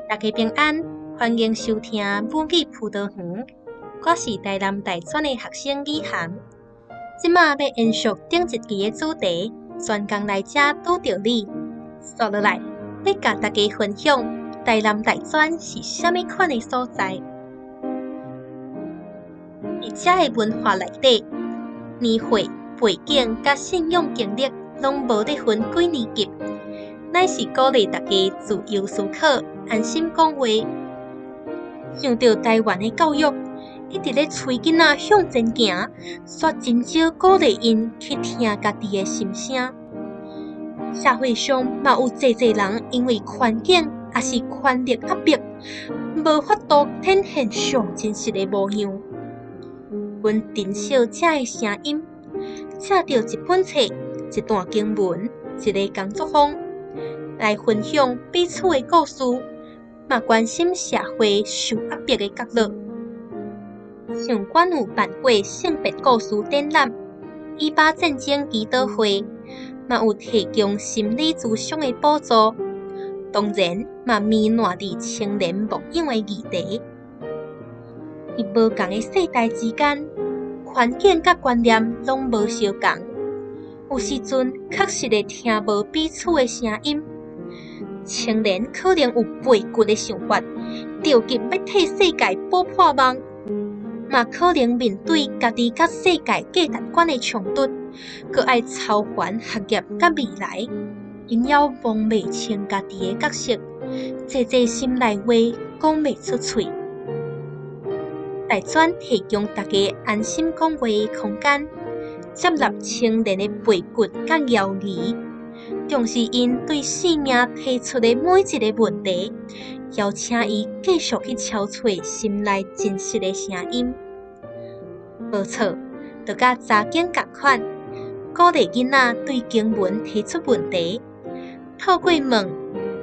大家平安，歡迎收聽母語葡萄園。我是台南大專的學生李涵。這馬欲延續頂一期的主題，專工來遮拄著你。紲落來，欲共大家分享台南大專是啥物款的所在。佇遮的文化內底，年歲、背景佮信仰經歷攏無咧分幾年級，乃是鼓勵大家自由思考、安心講話。想著台灣的教育一直咧催囡仔向前行，卻真少鼓勵𪜶去聽家己的心聲。社會上嘛有濟濟人因為環境抑是權力壓迫，無法度展現上真實的模樣。阮珍惜遮的聲音，藉著一本冊、一段經文、一个工作坊，來分享彼此的故事，嘛關心社會受壓迫的角落。像阮有辦過性別故事展覽、以巴戰爭祈禱會，嘛有提供心理諮商的補助。當然，嘛瀰漫佇青年牧養的議題。佇無仝的世代之間，環境佮觀念攏無相仝，有時陣確實會聽無彼此的聲音。青年可能有背骨的想法，著急欲替世界補破夢，嘛可能面對家己佮世界價值觀的衝突，閣愛操煩學業佮未來，𪜶猶摸袂清家己的角色，濟濟心內話講袂出喙。大專提供大家安心講話的空間，接納青年的背骨佮猶疑，重視𪜶對生命提出的每一个問題，邀請伊繼續去敲揣心內真實的聲音。無錯，就佮查經仝款，鼓勵囡仔對經文提出問題，透過問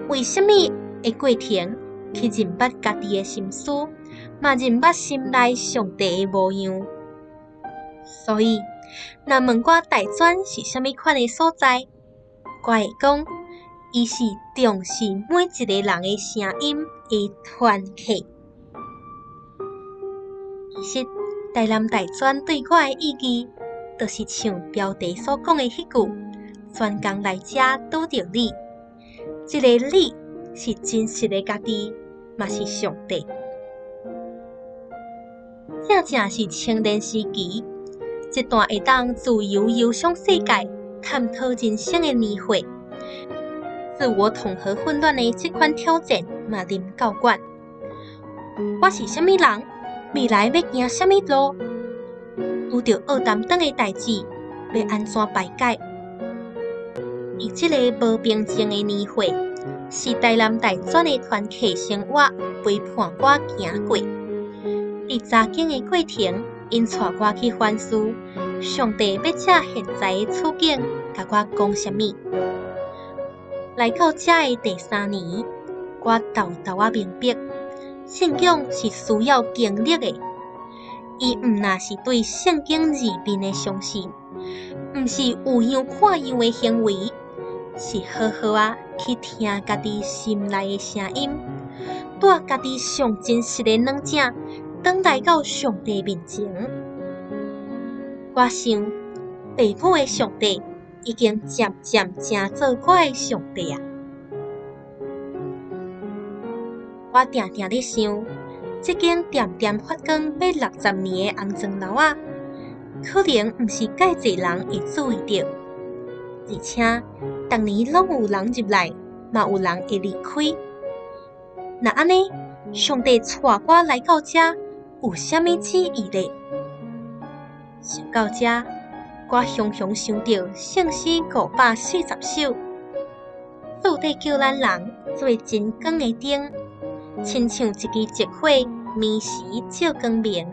為啥物的過程，去認捌家己的心思，嘛認捌心內上帝的模樣。所以，若問我大專是啥物款的所在，我會講，伊是重視每一个人的聲音的團體。其實，台南大專對我的意義，就是像標題所講的彼句：專工來遮拄著你。這个你是真實的家己，嘛是上帝。正正是青年時期，這段會當自由遊賞世界、探討人生的年歲，自我統合混亂的這款挑戰嘛臨到阮。我是啥物人？未來欲行啥物路？拄著僫擔當的代誌，欲按怎排解？佇這个無平靜的年歲，是台南大專的團體生活陪伴我行過。佇查經的過程，𪜶帶我去反思，上帝欲藉現在的處境，共我講啥物。來到遮的第三年，我沓沓仔明白，信仰是需要經歷的。伊毋若是對聖經字面的相信，毋是有樣看樣的行為，是好好仔去聽家己心內的聲音，帶家己上真實的軟正，轉來到上帝面前。我想，父母的上帝已經漸漸成做我的上帝啊！我定定咧想，這間恬恬發光欲60年的紅磚樓仔，可能毋是蓋濟人會注意著，而且逐年攏有人入來，嘛有人會離開。若按呢，上帝帶我來到遮，有啥物旨意咧？想到遮，我雄雄想著聖詩540首，上帝叫咱人做真光的燈，親像一支燭火，暝時照光明。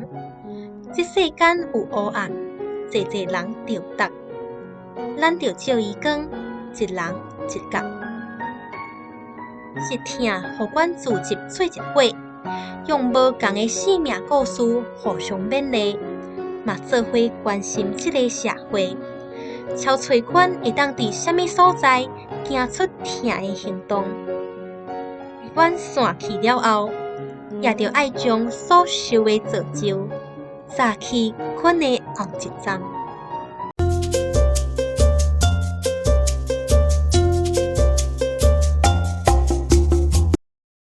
這世間有烏暗，濟濟人著毒，咱著照伊光，一人一角。是疼，予阮聚集做一伙，用無仝的生命故事互相勉勵，嘛做伙關心這个社會，敲揣阮會當佇啥物所在，行出疼的行動。怨散去了後，也著愛將所受的造就，早起睏的後一站。